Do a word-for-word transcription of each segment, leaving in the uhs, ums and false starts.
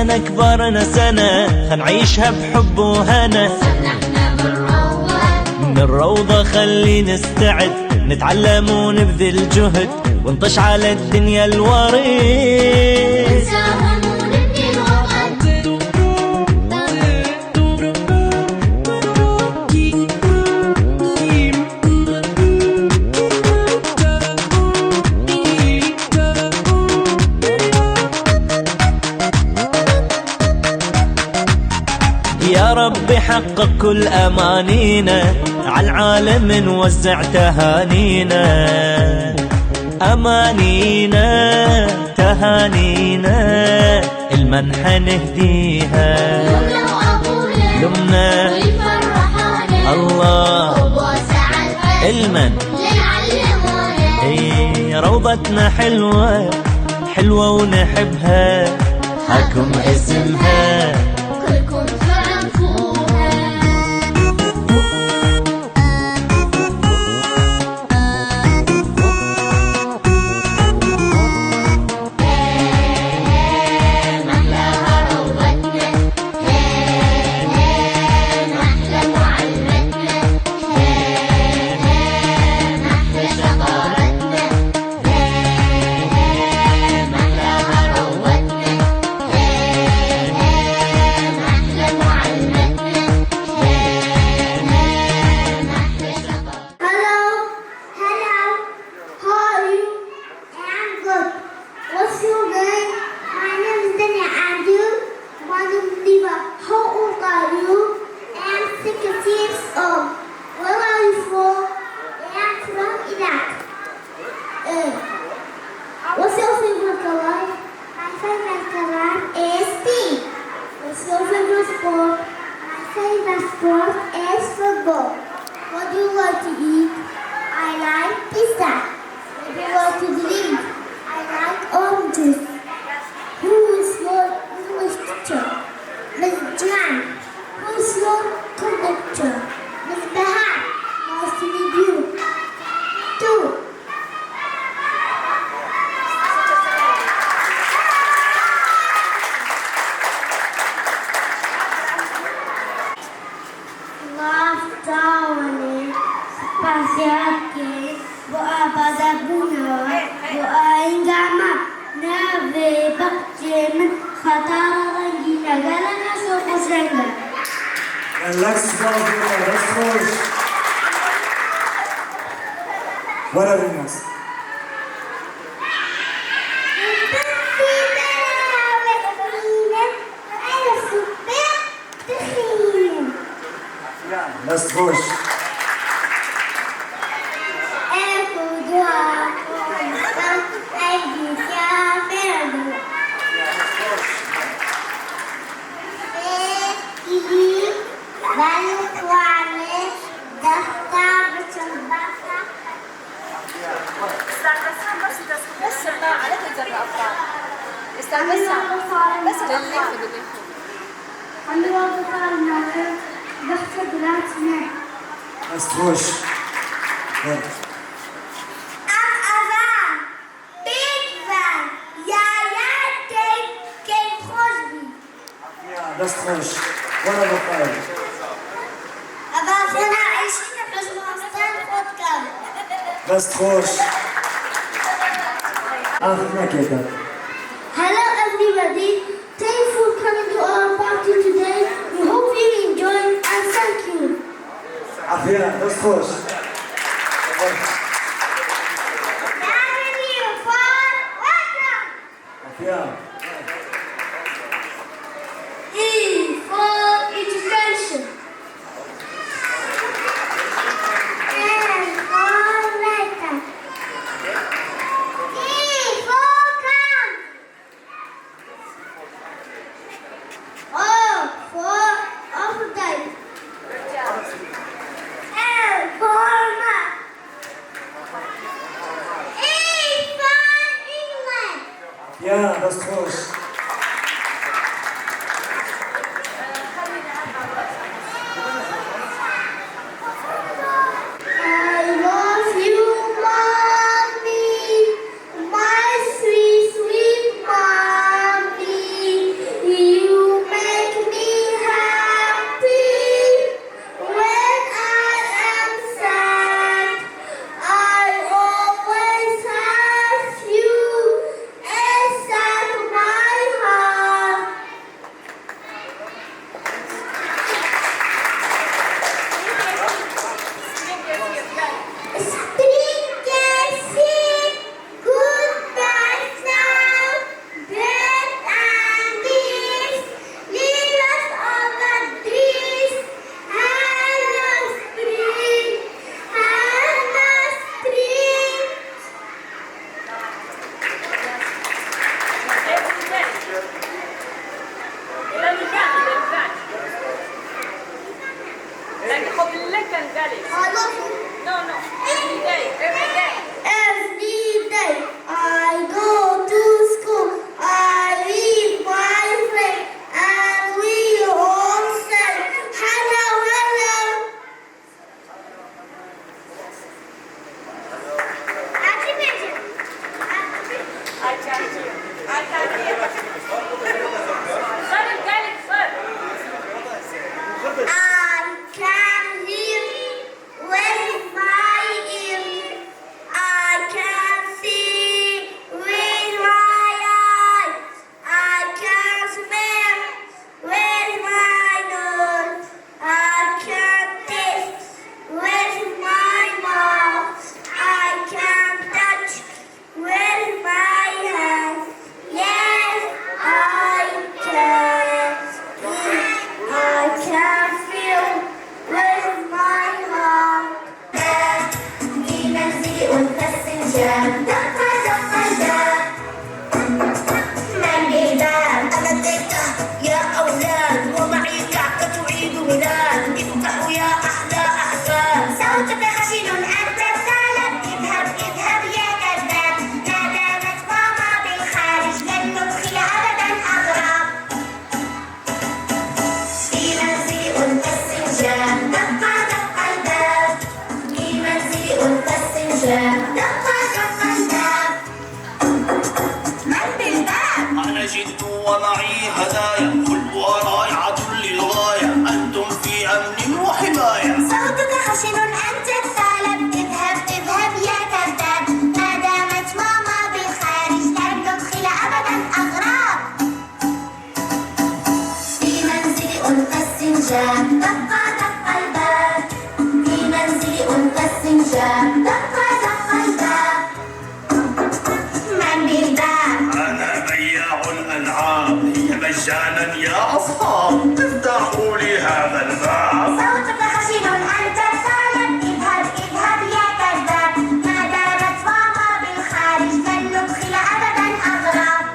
نكبرنا سنة، خنعيشها بحب وهنا. صرنا احنا بالروضة. من الروضة خلي نستعد، نتعلم ونبذل جهد، ونطش على الدنيا الورد. نساهم ونبني الوطن. يا رب حقق كل أمانينا، عالعالم نوزع تهانينا. أمانينا، تهانينا، المنحة نهديها. لمنى وأبونا لمنى. ويفرحونا. الله. وبوسع القلب. المن. للعلمونا. إي، روضتنا حلوة، حلوة ونحبها. هاكم اسمها. كلكم تعرفوها. Hello, hello, how are you? I am good. What's your name? My name is Daniel. And you? My name is Diva. How old are you? I am six years old. Where are you from? I am from Iraq. Uh, what's your favorite color? My favorite color is pink. What's your favorite sport? My favorite sport is football. What do you like to eat? I like pizza. What do you like to drink? I like orange juice. Who is your English teacher? Miss Jan. Who is your conductor? Miss Bahar. Nice to meet you too. Silav, çawanê, spasiya dike bo avadebûna, bo ayînga me. Navê baxçê min Xetara Rengîn e. Gelek xweş û xweşreng e. Gelek spas, dest xweş. Were Rînas. Dixînim. Dest xweş. Ev û dua xwe, ev dîtiya fêr bû. Fêr, îlî, belê xwarê, dexta biçim baxa. استاذ بسام، بس تسكت، بس شغال على تجربة أبطال. استاذ بسام، بس الليفة، الليفة. Em li wan biparîne, bextê gulat me. Dest xweş. Em ava pêk ve, yaya keyf, keyfxweş bî. Afiya, dest xweş. Were bixweyne. Eva xwe nayêşîne, hej mastan xwe dikim. Dest xweş. Ax, nekê te. Hello everybody. Thanks for coming to our party today. We hope you enjoy and thank you. Afiya, dest xweş. Afiya. E for education. E for letter. E for camp. O for update. L for Hello. No, no. Every day. Every day. Every day I go to school. I with my friend and we all say hello, hello. I can hear. I can hear. Sorry, guys, sorry. I can hear with my ears. I can see with my eyes. I can smell with my nose. I can taste with my mouth. I can touch with my hands. Yes, I can. I can feel with my heart. في منزلي أنثى السنجاب، دق دق الباب. من بالباب؟ أنا الضيفة يا أولاد، ومعي كعكة عيد ميلاد، افتحوا يا أحلى أحباب. صوتك خشن أنت الثعلب، اذهب اذهب يا كذاب، ما دامت ماما بالخارج لن ندخل أبدا أغراب. في منزلي أنثى السنجاب، دق دق الباب. في منزلي أنثى السنجاب، دق دق الباب. من بالباب؟ أنا جد ومعي هدايا، حلوة رائعة للغاية، أنتم في أمن وحماية. صوتك خشن أنت الثعلب، اذهب اذهب يا كذاب، ما دامت ماما بالخارج لن ندخل أبدا أغراب. في منزلي أنثى السنجاب، دق دق الباب. في منزلي أنثى السنجاب، دق دق الباب. من بالباب؟ أنا بياع الألعاب، هي مجانا يا أصحاب، افتحوا لي هذا الباب. صوتك خشن أنت الثعلب، اذهب اذهب يا كذاب، ما دامت ماما بالخارج لن ندخل أبدا أغراب.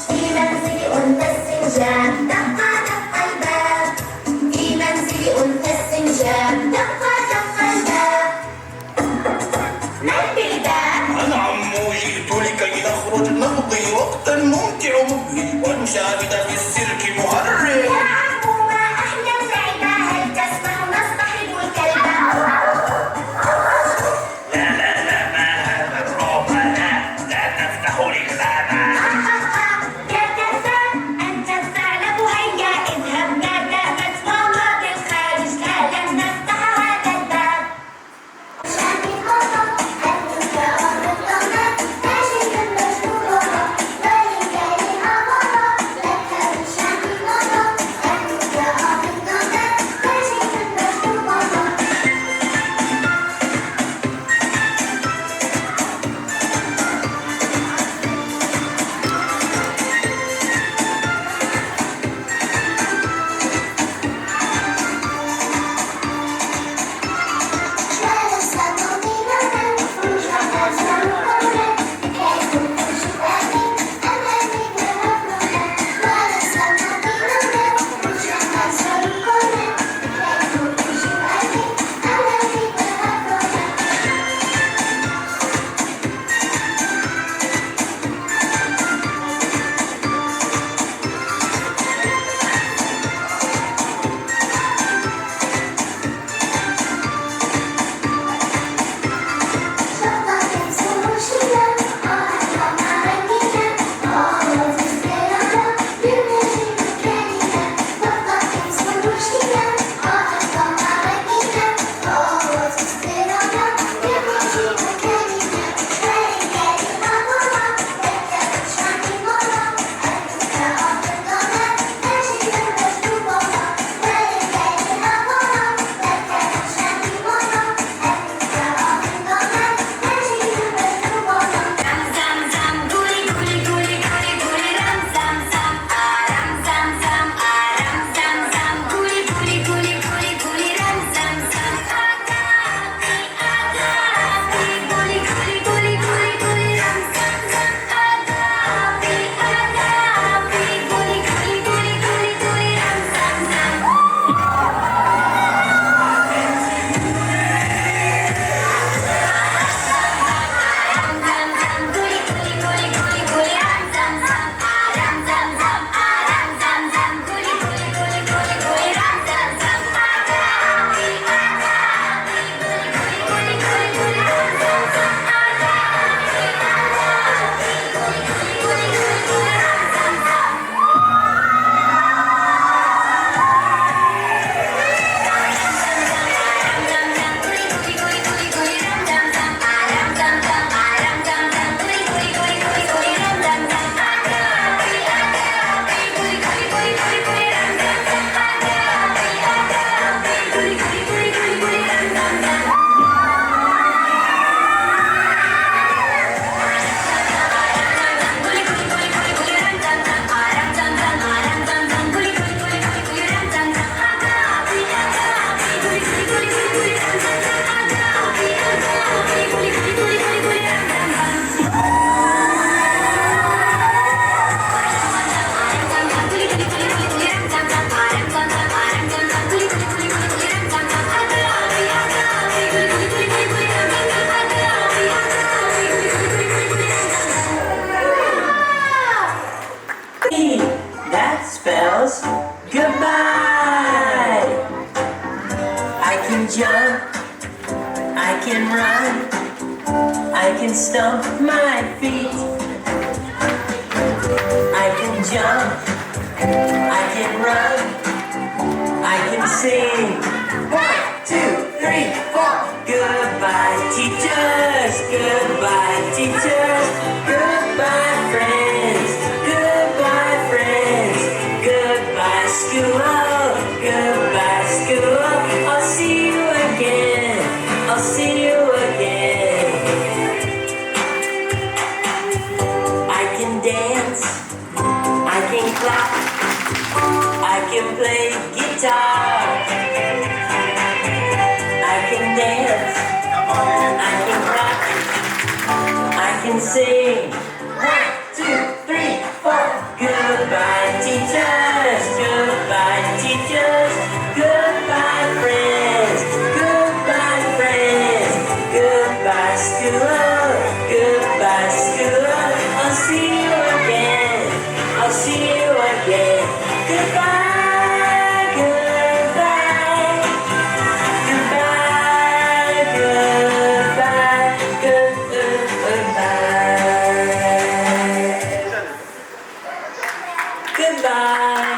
في منزلي أنثى السنجاب، دق دق الباب. في منزلي أنثى السنجاب، دق دق الباب. من بالباب؟ أنا عمو، جئت لكي نخرج نقضي وقتا ممتع مبهج ونشاهد في السيرك مهرج. يا عمو، ما أحلى اللعبة، هل تسمح نصطحب الكلب؟ لا، لا، لا، ما هذا الرعب؟ لا، لا تفتحوا لي الباب. ها، ها، ها. يا كذاب، أنت الثعلب، هيا اذهب، ما دامت ماما بالخارج، لا، لن نفتح هذا الباب. That spells goodbye. I can jump, I can run, I can stomp my feet. I can jump, I can run, I can sing. One, two, three, four. Goodbye, teachers. Goodbye, teachers. Goodbye, friends. Goodbye, friends. Goodbye, school. Goodbye, school. I'll see you again. I'll see you again. I can dance. I can clap. I can play guitar. I can dance. I can clap. I can sing. One, two, three, four. Goodbye, teachers. Goodbye, teachers. Goodbye, friends. Goodbye, friends. Goodbye, school. Goodbye, school. I'll see you again. I'll see you again. Goodbye, goodbye. Goodbye, goodbye. Goodbye. Goodbye.